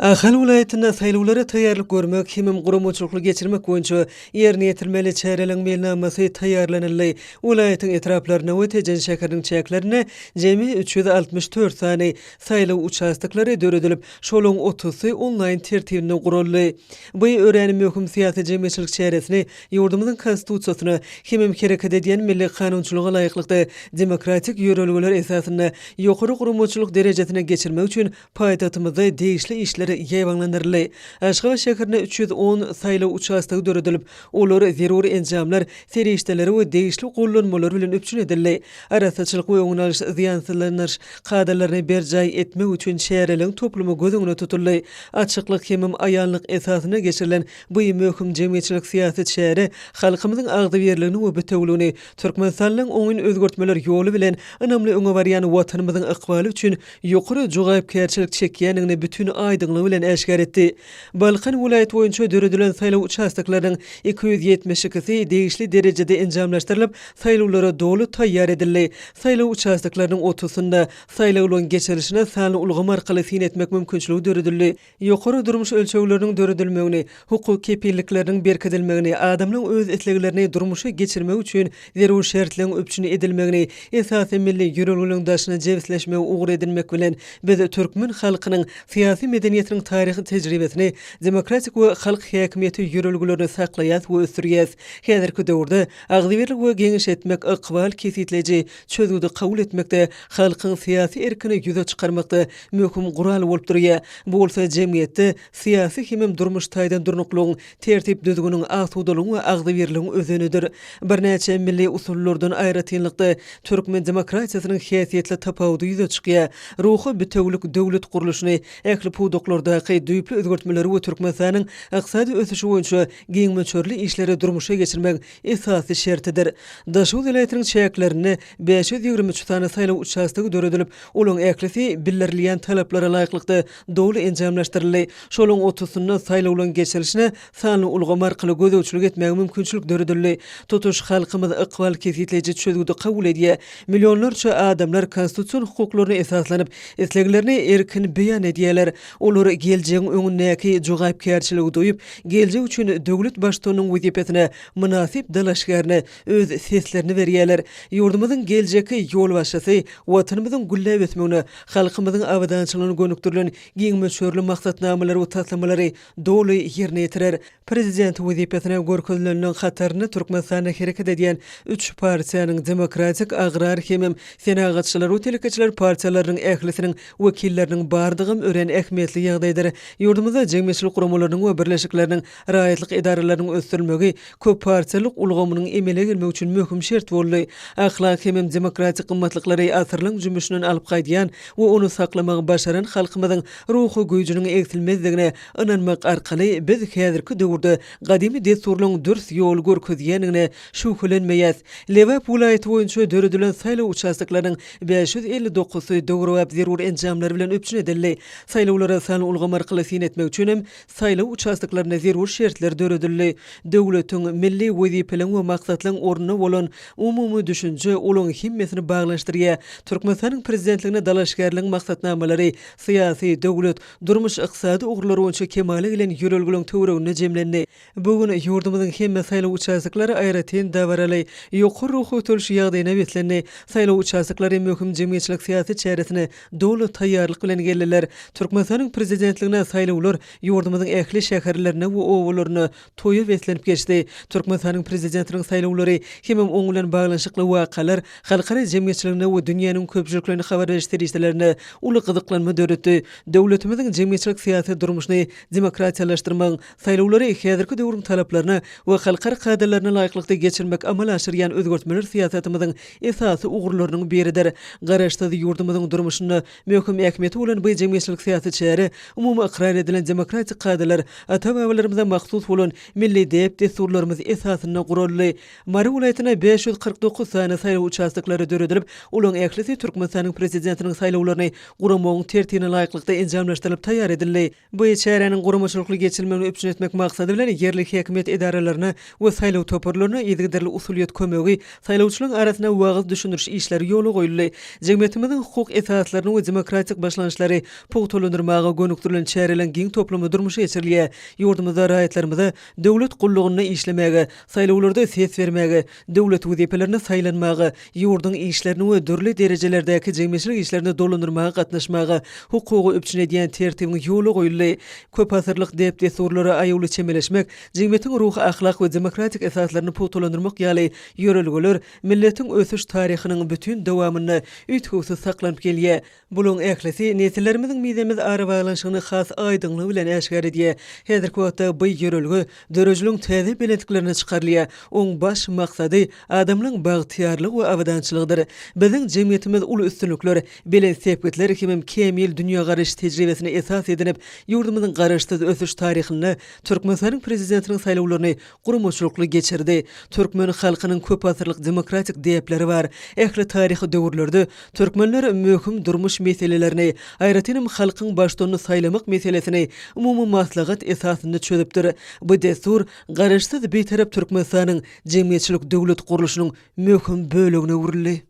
Ahal welaýatynda saýlawlara taýýarlyk görmek hemem guramaçylykly geçirmek boýunça ýerine ýetirilmeli çäreleriň meýilnamasy taýýarlanyldy. Welaýatyň etraplarynda we Tejen şäheriniň çäklerinde jemi 364 sany saýlaw uçastoklary döredilip, şolaryň otuzsy onlaýn tertibinde guraldy. Bu örän möhüm syýasy-jemgyýetçilik çäresini ýurdumyzyň Konstitusiýasyna hemem hereket edýän milli kanunçylyga laýyklykda demokratik ýörelgeler esasynda ýokary guramaçylyk derejesine geçirmek üçin paýtagtymyzda degişli işler ýaýbaňlandyryldy. Aşgabat şäherinde 310 saýlaw uçastogy döredilip, olar zerur enjamlar, serişdeleri we degişli gollanmalar bilen üpjün edildi. Arassaçylyk we öňüni alyş zyýansyzlandyryş kadalaryny berjaý etmek üçin çäreleriň toplumy göz öňünde tutuldy. Açyklyk hemem aýanlyk esasynda geçirilen bu möhüm jemgyýetçilik-syýasy çäre halkymyzyň agzybirligini we bitewüligini, Türkmenistanyň oňyn özgertmeler ýoly bilen ynamly öňe barýan Watanymyzyň ykbaly üçin ýokary jogapkärçilik çekýändigini bütin aýdyňlygy bilen äşgär etdi. Balkan welaýaty boýunça döredilen saýlaw uçastoklarynyň 272-si degişli derejede enjamlaşdyrylyp, saýlawlara doly taýýar edildi. Saýlaw uçastoklarynyň otuzsynda saýlawlaryň geçirilişine sanly ulgam arkaly syn etmek mümkinçiligi döredildi. Ýokary durmuş ölçegleriniň döredilmegini, hukuk kepillikleriniň berkidilmegini, adamlaryň öz isleglerini durmuşa geçirmegi üçin zerur şertleriň üpjün edilmegini, esasy milli ýörelgeleriň daşyna jebisleşmegi ugur edinmek bilen, biz türkmen halkynyň syýasy medeniýetiniň taryhy tejribesini, demokratik we halk häkimiýeti ýörelgelerini saklaýas we ösdürýäs. Häzirki döwürde agzybirlik we geňeş etmek ykbal kesgitleýji çözgüdi kabul etmekde halkyň syýasy erkini ýüze çykarmakda möhüm gural bolup durýar. Bu bolsa jemgyýetde syýasy hemem durmuş taýdan durnuklygyň, tertip-düzgüniň, asudalygyň we agzybirligiň özenidir. Birnäçe milli usullardan aýratynlykda, türkmen demokratiýasynyň häsiýetli tapawudy ýüze çykýar. Ruhy bitewülik döwlet gurluşyny, ähli pudaklardaky düýpli özgertmeleri we Türkmenistanyň ykdysady ösüşi boýunça giň möçberli işleri durmuşa geçirmegiň esasy şertidir. Daşoguz welaýatynyň çäklerinde 523 sany saýlaw uçastogy döredilip, olaryň ählisi bildirilýän talaplara laýyklykda doly enjamlaşdyryldy. Şolaryň otuzsynda saýlawlaryň geçirilişine sanly ulgam arkaly gözegçilik etmäge mümkinçilik döredildi. Tutuş halkymyz ykbal kesgitleýji çözgüdi kabul edýär. Millionlarça adamlar konstitusion hukuklaryna esaslanyp, isleglerini erkin beýan edýärler. Olar geljegiň öňündäki jogapkärçiligi duýup, geljek üçin döwlet Baştutanynyň wezipesine mynasyp dalaşgärine öz seslerini berýärler. Ýurdumyzyň geljekki ýolbaşçysy Watanymyzyň gülläp ösmegine, halkymyzyň abadançylygyna gönükdirilen giň möçberli maksatnamalary we taslamalary doly ýerine ýetirer. Prezident wezipesine görkezilenleriň hatarynda Türkmenistanda hereket edýän üç partiýanyň, Demokratik, Agrar hemem Senagatçylar we telekeçiler partiýalarynyň ählisiniň wekilleriniň bardygam örän ähmiýetli ýagdaýdyr. Ýurdumyzda jemgyýetçilik guramalarynyň we birleşikleriniň, raýatlyk edaralarynyň ösdürilmegi köppartiýalylyk ulgamynyň emele gelmegi üçin möhüm şert boldy. Ahlak hemem demokratik gymmatlyklary asyrlaryň jümmüşinden alyp gaýdýan we ony saklamagy başaran halkymyzyň ruhy güýjüniň egsilmezdigine ynanmak arkaly biz häzirki döwürde gadymy dessurlaryň dürs ýol görkezýändigine şübhelenmeýäs. Lebap welaýaty boýunça döredilen saýlaw uçastoklarynyň 559-sy döwrebap zerur enjamlar bilen üpjün edildi. Saýlawlara sanly ulgam arkaly syn etmek üçin hem saýlaw uçastoklarynda zerur şertler döredildi. Döwletiň, milli wezipeleriň we maksatlaryň ornuna bolan umumy düşünje olaryň hemmesini baglanyşdyrýar. Türkmenistanyň Prezidentligine dalaşgärligiň maksatnamalary syýasy, döwlet, durmuş-ykdysady ugurlar boýunça kemala gelen ýörelgeleriň töwereginde jemlendi. Bu gün ýurdumyzyň hemme saýlaw uçastoklary aýratyn dabaraly, ýokary ruhy göteriliş ýagdaýyna beslendi. Saýlaw uçastoklary möhüm jemgyýetçilik-syýasy çäresine doly taýýarlyk bilen geldiler. Türkmenistanyň Prezidentligine saýlawlar ýurdumyzyň ähli şäherlerinde we obalarynda toýa beslenip geçdi. Türkmenistanyň Prezidentiniň saýlawlary hemem oň bilen baglanyşykly wakalar halkara jemgyýetçiliginde we dünýäniň köpçülikleýin habar beriş serişdelerinde uly gyzyklanma döretdi. Döwletimiziň jemgyýetçilik-syýasy durmuşyny demokratiýalaşdyrmagyň, saýlawlary häzirki döwrüň talaplaryna we halkara kadalaryna laýyklykda geçirmek amala aşyrýan özgertmeler syýasatymyzyň esasy ugurlarynyň biridir. Garaşsyz ýurdumyzyň durmuşynda möhüm ähmiýeti bolan bu jemgyýetçilik-syýasy çäre. Umumy ykrar edilen demokratik kadalar ata-babalarymyza mahsus bolan milli däp-dessurlarymyz esasynda guraldy. Mary welaýatynda 549 sany saýlaw uçastoklary döredilip, olaryň ählisi Türkmenistanyň Prezidentiniň saýlawlaryny guramagyň tertibine laýyklykda enjamlaşdyrylyp taýýar edildi. Bu çäräniň guramaçylykly geçirilmegini üpjün etmek maksady bilen, ýerli häkimiýet edaralaryna we saýlaw toparlaryna yzygiderli usulyýet kömegi, saýlawçylaryň arasynda wagyz-düşündiriş işleri ýola goýuldy. Jemgyýetimiziň hukuk esaslaryny we demokratik başlangyçlary pugtalandyrmaga gönükdirilen çäreleriň giň toplumy durmuşa geçirilýär. Ýurdumyzda raýatlarymyza döwlet gullugynda işlemäge, saýlawlarda ses bermäge, döwlet wezipelerine saýlanmaga, ýurduň işlerini we dürli derejelerdäki jemgyýetçilik işlerini dolandyrmaga gatnaşmaga hukugy üpjün edýän tertibiň ýola goýuldy. Köpasyrlyk däp-dessurlara aýawly çemeleşmek, jemgyýetiň ruhy-ahlak we demokratik esaslaryny pugtalandyrmak ýaly ýörelgeler milletiň ösüş taryhynyň bütin dowamynda üýtgewsiz saklanyp gelýär. Bularyň ählisi nesillerimiziň mizemez arabaglanyşygyny has aýdyňlygy bilen äşgär edýär. Häzirki wagtda bu ýörelge döredijiligiň täze belentliklerine çykarylýar. Oň baş maksady adamlaryň bagtyýarlygy we abadançylygydyr. Biziň jemgyýetimiz uly üstünlikler, belent sepgitler hemem kämil dünýägaraýyş tejribesini esas edinip, ýurdumyzyň Garaşsyz ösüş taryhynda Türkmenistanyň Prezidentiniň saýlawlaryny guramaçylykly geçirdi. Türkmen halkynyň köpasyrlyk demokratik däpleri bar. Ähli taryhy döwürlerde türkmenler möhüm durmuş meselelerini, aýratynam halkyň baştutanyny saýlamak meselesini umumy maslahat esasynda çözüpdir. Bu dessur Garaşsyz, Bitarap Türkmenistanyň jemgyýetçilik-döwlet gurluşynyň möhüm bölegine öwrüldi.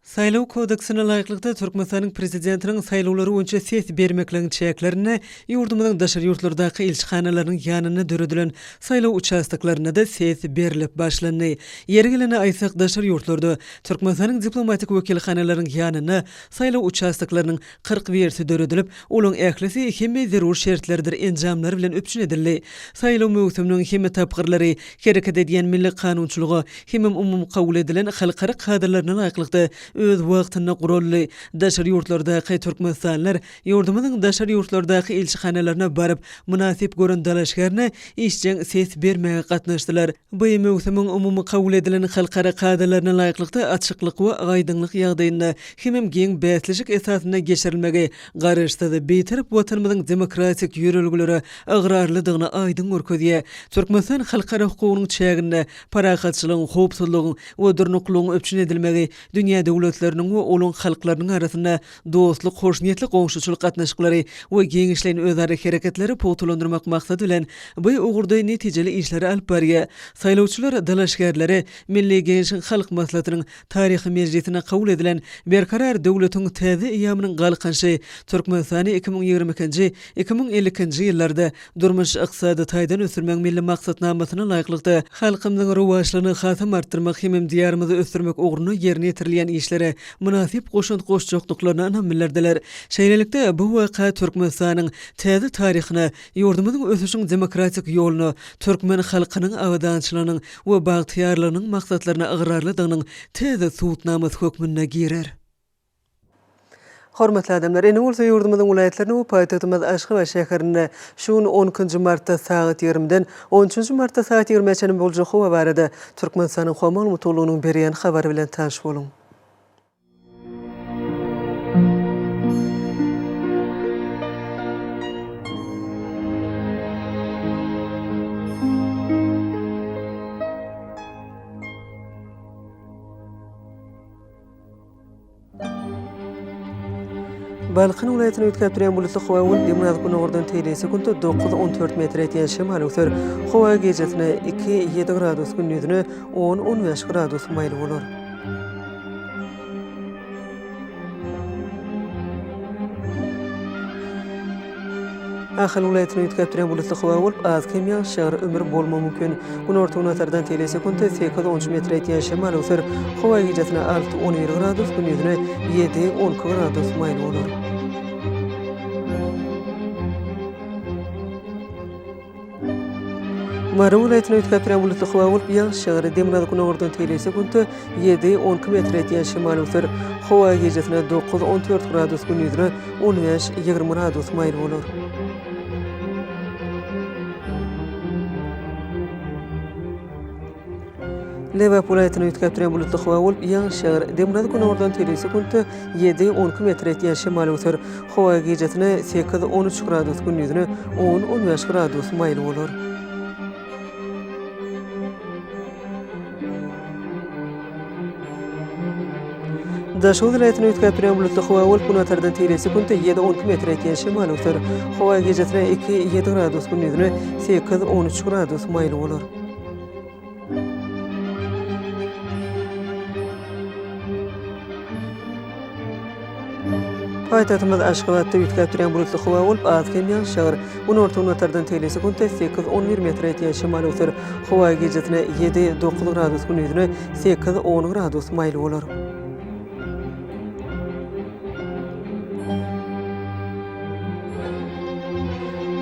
Saýlaw kodeksine laýyklykda, Türkmenistanyň Prezidentiniň saýlawlary boýunça ses bermekligiň çäklerinde ýurdumyzyň daşary ýurtlardaky ilçihanalarynyň ýanynda döredilen saýlaw uçastoklarynda-da ses berlip başlandy. Ýeri gelende aýtsak, daşary ýurtlarda Türkmenistanyň diplomatik wekilhanalarynyň ýanynda saýlaw uçastoklarynyň 41-si döredilip, olaryň ählisi hemme zerur şertlerdir enjamlar bilen üpjün edildi. Saýlaw möwsüminiň hemme tapgyrlary hereket edýän milli kanunçylyga hemem umumy kabul edilen halkara kadalaryna laýyklykda öz wagtynda guraldy. Daşary ýurtlardaky türkmenistanlylar ýurdumyzyň daşary ýurtlardaky ilçihanalaryna baryp, mynasyp gören dalaşgärine işjeň ses bermäge gatnaşdylar. Bu möwsümiň umumy kabul edilen halkara kadalaryna laýyklykda açyklyk we aýdyňlyk ýagdaýynda hemem giň bäsleşik esasynda geçirilmegi Garaşsyz, Bitarap Watanymyzyň demokratik ýörelgelere ygrarlydygyny aýdyň görkezýär. Türkmenistan halkara hukugynyň çäginde parahatçylygyň, howpsuzlygyň we durnuklylygyň üpjün edilmegi, dünýä döwletleriniň we olaryň halklarynyň arasynda dostluk, hoşniýetli goňşuçylyk gatnaşyklary we giňişleýin özara hereketleri pugtalandyrmak maksady bilen bu ugurda netijeli işleri alyp barýar. Saýlawçylar dalaşgärleri Milli Geňeşiň Halk Maslahatynyň Taryhy mejlisinde kabul edilen Berkarar döwletiň täze eýýamynyň Galkynyşy, Türkmenistany 2022-nji, 2052-nji ýyllarda durmuş-ykdysady taýdan ösdürmegiň Milli maksatnamasyna laýyklykda, halkymyzyň rowaçlygyny hasam artdyrmak hemem Diýarymyzy ösdürmek ugrunda ýerine ýetirilýän işlere mynasyp goşant goşjakdyklaryna ynam bildirdiler. Şeýlelikde, bu waka Türkmenistanyň täze taryhyna Ýurdumyzyň ösüşiň demokratik ýoluna, türkmen halkynyň abadançylygynyň we bagtyýarlygynyň maksatlaryna ygrarlydygynyň täze subutnamasy hökmünde girer. Hormatly adamlar, indi bolsa ýurdumyzyň welaýatlarynda we paýtagtymyz Aşgabat şäherinde şu gün on ikinji martda sagat ýigrimiden on üçünji martda sagat ýigrimä çenli boljak howa barada Türkmenistanyň Howa maglumat gullugynyň berýän habary bilen tanyş boluň. Balkan welaýatyny üýtgäp durýan bulutly howa bolup, demirgazyk-gündogardan teýli sekuntda 9-14 metr ýetýän şemal öwser. Howa gijesine 2-7 gradus, gündizine 10-15 gradus maýyl bolar. Ahal welaýatynda üýtgäp durýan bulutly howa bolup, az-kem ýagyş ýagar, ümür bolmagy mümkin. Günorta-günortadan teýle sekuntda sekiz-on üç metre ýetýän şemal öwser. Howa gijesine alty, on bir gradus, gündizine ýedi, on iki gradus maýyl bolar. Mary welaýatynda üýtgäp durýan bulutly howa bolup, ýagyş ýagar. Demirgazyk-günordan teýle sekuntda ýedi, 12 metre ýetýän şemal öwser. Howa gijesine dokuz, 14 gradus, gündizine 15, 20 gradus maýyl bolar. Lebap welaýatynda üýtgäp durýan bulutly howa bolup, ýagyş ýagar. Demirgazyk günordan tebigy sekuntda ýedi, 12 metr etýän şemal öwser. Howa gijesine sekiz, 13 gradus, gündizine on, 15 gradus maýyl bolar. Daşoguz welaýatynda üýtgäp durýan bulutly howa bolup, günortadan tebigy sekuntda ýedi, 12 metr etýän şemal öwser. Howa gijesine iki, ýedi gradus, gündizine sekiz, 13 gradus maýyl bolar. Paýtagtymyz Aşgabatda üýtgäp durýan bulutly howa bolup, az-kem ýagyş ýagar. Günorta-günbatardan tegelek sekuntda sekiz, 11 metre ýetýän şemal öwser. Howa gijesine ýedi, dokuz gradus, gündizine sekiz, on gradus maýyl bolar.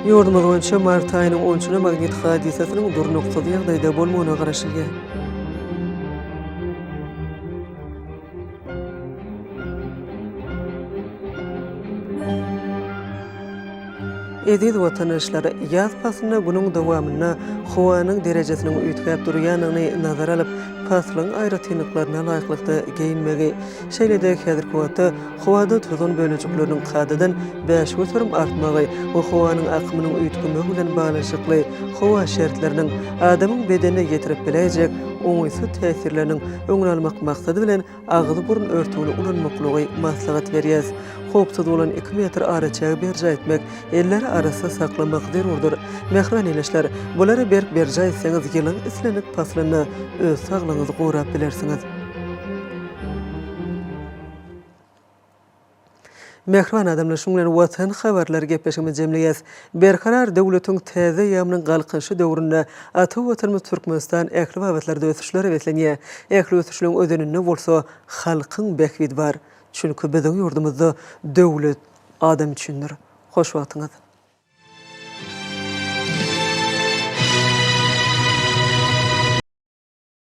Ýurdumyz boýunça mart aýynyň onçuna magnit hadysasynyň durnuksyz ýagdaýda bolmagyna garaşylýar. Eziz watandaşlar, ýaz paslynda günüň dowamynda howanyň derejesiniň üýtgäp durýandygyny nazara alyp, paslyň aýratynlyklaryna laýyklykda geýinmegi, şeýle-de häzirki wagtda howada tozan bölejikleriniň kadadan 5% artmagy we howanyň akymynyň üýtgemegi bilen baglanyşykly howa şertleriniň adamyň bedenine ýetirip biläýjek oňaýsyz täsirleriniň öňüni almak maksady bilen agyz-burun örtügini ulanmaklygy maslahat berýäs. Howpsuz bolan iki metr araçägi berjaý etmek, elleri arassa saklamak zerurdyr. Mähriban ildeşler, bulary berk berjaý etseňiz ýylyň islendik paslynda öz saglygyňyzy gorap bilersiňiz. Mähriban adamlar, şunuň bilen Watan habarlary gepleşigimizi jemleýäs. Berkarar döwletiň täze eýýamynyň Galkynyşy döwründe ata Watanymyz Türkmenistan ähli babatlarda ösüşlere beslenýär. Ähli ösüşleriň özeninde bolsa halkyň bähbidi bar. Çünki biziň ýurdumyzda döwlet adam üçindir. Hoş wagtyňyz!